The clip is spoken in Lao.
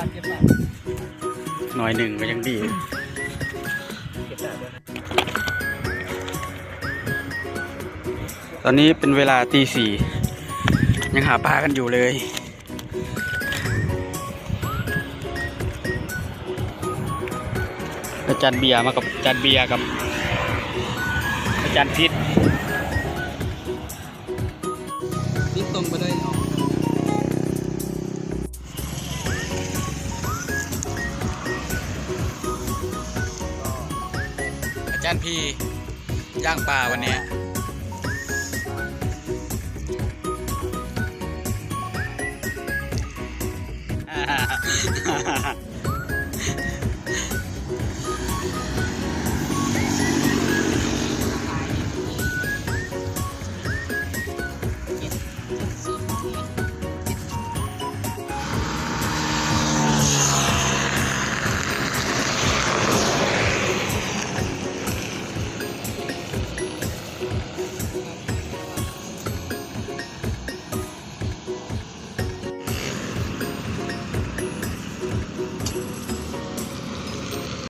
ໜ້ອຍໜຶ່ງກໍຍັງດີ. ຕອນນີ້ເປັນເວລາຕີສີ່ ຍັງຫາປາກັນຢູ່ເລີຍ. ອາຈານເບຍມາກັບ ອາຈານເບຍກັບອາຈານພິດ. ຕິດຕ່ອງບໍ່ໄດ້ເນາະ. ອາຈານພີ ຍ່າງປ່າວັນນີ້.